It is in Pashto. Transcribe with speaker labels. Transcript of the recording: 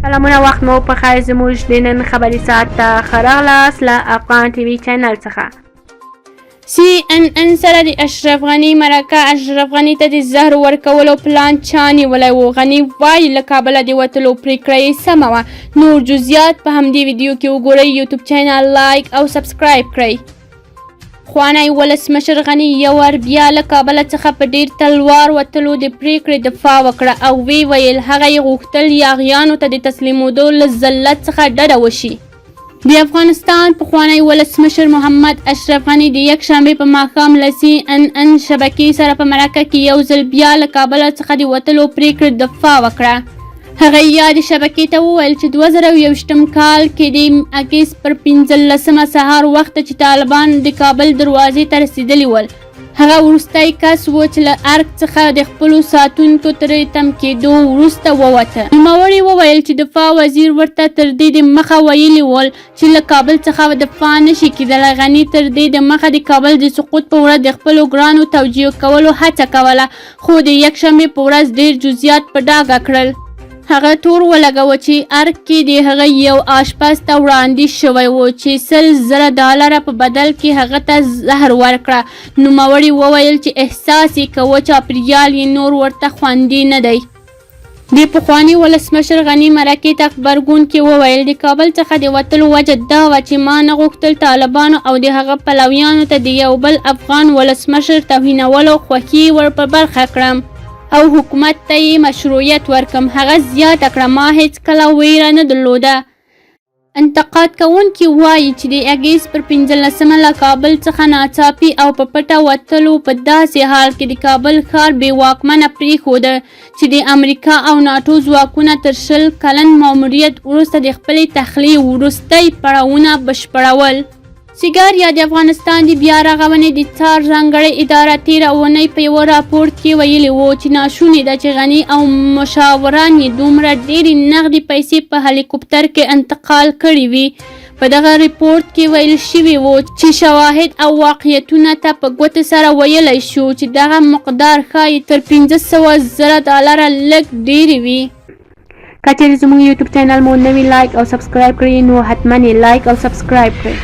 Speaker 1: سلامونه، وخت مو په خیر. زموږ د نن خبري ساعت ته ښه راغلاست له افغان ټي وي چینل څخه.
Speaker 2: سي ان ان سره د اشرف غني مرکه، اشرف غني ته د زهر ورکولو پلان چا نیولی و؟ غني وايي له کابله د وتلو پرېکړه یې سمه وه. نور جزئیات په همدې ویډیو کې وګورئ. یوټیوب چینل لایک او سبسکرایب کړئ. پخوانی ولسمشر غني یو وار بیا له کابل څخه په ډیر تلوار وتلو د پریکړې دفاع وکړه او ویې ویل هغه یې غوښتل یاغیانو ته د تسلیمودو له ذلت څخه ډډه وشي. د افغانستان پخوانی ولسمشر محمد اشرف غني د یکشنبې په ماښام له سي ان ان شبکې سره په مرکه کې یو ځل بیا له کابل څخه د وتلو پریکړې دفاع وکړه. هغه یادې شبکې ته وویل چې 2021 کال کې د اګست پر 15مه سهار وخته چې طالبان د کابل دروازې ته رسېدلي ول، هغه وروستی کس و چې له ارګ څخه د خپلو ساتونکو تر تم کېدو وروسته ووته. نوموړي وویل چې دفاع وزیر ورته تر دې د مخه ویلي ول چې له کابل څخه دفاع نه شي کېدلی. غني تر دې د مخه د کابل د سقوط په ورځ د خپلو ګرانو توجیه کولو هڅه کوله، خو د یکشنبې په ورځ ډېر جزئیات په ډاګه کړل. هغه تور ولګاوه چې ارګ کې د هغه یو آشپز ته وړاندیز شوی و چې 100,000 ډالره په بدل کې هغه ته زهر ورکړه. نوموړي وویل چې احساس یې کاوه چاپیریال یې نور ورته خوندي نه دی. د پخواني ولسمشر غني مرکې ته غبرګون کې وویل، د کابل څخه د وتلو وجه دا وه چې ما نه غوښتل طالبانو او د هغه پلویانو ته د یو بل افغان ولسمشر توهینولو خوښي ور په برخه کړم او حکومت ته یې مشروعیت ورکړم. هغه زیاته کړه، ما هېڅکله ویره نه درلوده. انتقاد کوونکي وايي چې د اګست پر 15مه له کابل څخه ناڅاپي او په پټه وتلو په داسې حال کې د کابل ښار بې واکمنه پرېښوده چې د امریکا او ناټو ځواکونه تر 20 کلن ماموریت وروسته د خپلې تخلیې وروستۍ پړاوونه بشپړول. سیګار یا د افغانستان د بیا رغونې د څار ځانګړې اداره تېره اوونۍ په یوه راپور کې ویلي وو چې ناشونې ده چې غني او مشاوران یې دومره ډېرې نغدې پیسې په هلیکوپتر کې انتقال کړې وي. په دغه رپورټ کې ویل شوي وو چې شواهد او واقعیتونه ته په ګوتې سره ویلی شو چې دغه مقدار ښايي تر 500,000 ډالره لږ ډېرې وي.
Speaker 1: که چېرې زموږ یوټیوب چینل مو نه وي لایک او سبسکرایب کړی نو حتما یې لایک او سبسکرایب کړئ.